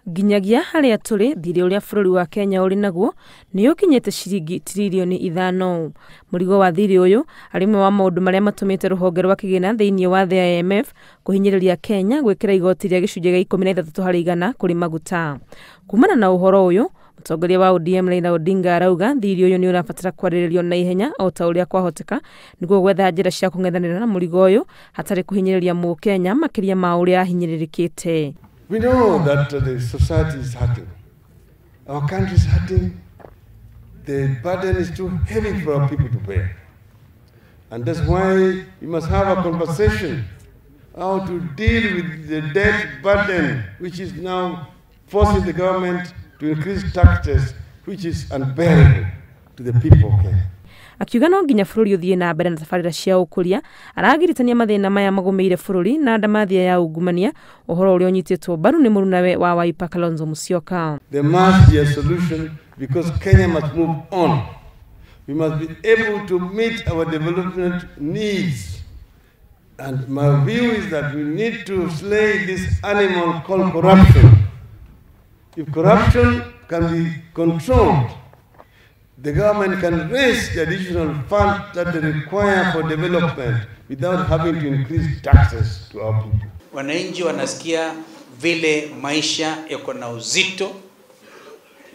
Nginyagia harĩa tũrĩ thirĩ ũrĩa bũrũri wa Kenya ũrĩ naguo nĩ ũkinyĩte ciringi tiririoni 5. Mũrigo wa thirĩ ũyũ arĩ ũmwe wa maũndũ marĩa matũmĩte rũhonge rwa kĩgĩna thĩinĩ wa thĩ IMF kũhinyĩrĩria Kenya gwĩkĩra igoti rĩa gĩcunjĩ gĩa 16 harĩ igana kũrĩ maguta. Kumana na ũhoro ũyũ, mũtongoria wa ODM Raila Odinga arauga thirĩ ũyũ nĩ ũrabatara kwarĩrĩrio na ihenya o ta ũrĩa kwahoteka nĩguo gwetha njĩra cia kũng'ethanĩra na mũrigo ũyũ hatarĩ kũhinyĩrĩria mũkenya makĩria ma ũrĩa ahinyĩrĩrĩkĩte. We know that the society is hurting. Our country is hurting. The burden is too heavy for our people to bear. And that's why we must have a conversation how to deal with the debt burden, which is now forcing the government to increase taxes, which is unbearable to the people of Kenya. Akiuga no nginya bũrũri ũthiĩ na mbere na tabarĩra cia ũkũria. Aragiritania mathĩna maya magũmĩire bũrũri na ndamathia ya ungumania, ũhoro ũrĩa ũnyitĩtwo mbaru nĩ mũrunawe wa Wiper Kalonzo Musyoka. There must be a solution because Kenya must move on. We must be able to meet our development needs. And my view is that we need to slay this animal called corruption. If corruption can be controlled, the government can raise the additional funds that they require for development without having to increase taxes to our people. Wananchi wanasikia vile maisha yako na uzito,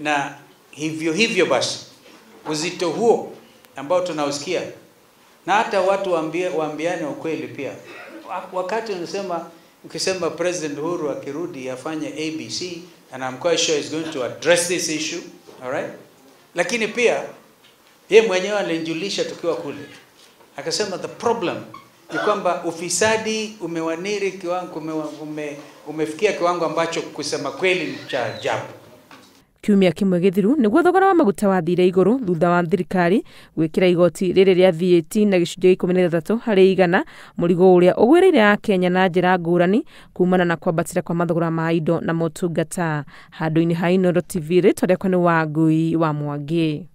na hivyo hivyo basi uzito huo ambao tunausikia, na hata watu waambiane ukweli pia. Wakati unasema, ukisema President Uhuru akirudi afanye ABC, and I'm quite sure he's going to address this issue, all right? Lakini pia yeye mwenyewe alinijulisha tukiwa kule, akasema the problem ni kwamba ufisadi umewaniri kiwango umefikia kiwango ambacho kusema kweli ni cha ajabu. Kiumia kĩmwe gĩthiru nĩguo thogora wa maguta wathire igũrũ thutha wa thirikari gwĩkĩra igoti rĩrĩ rĩa VAT na gĩcunjĩ gĩa 16 harĩ igana, mũrigo ũrĩa ũgwĩrĩire akenya na njĩra ngũrani kumana na kwambatĩra kwa mathogora ma indo na motungata. Handũ-inĩ ha Inooro TV, rĩtwa rĩakwa nĩ Wangui wa Mwangi.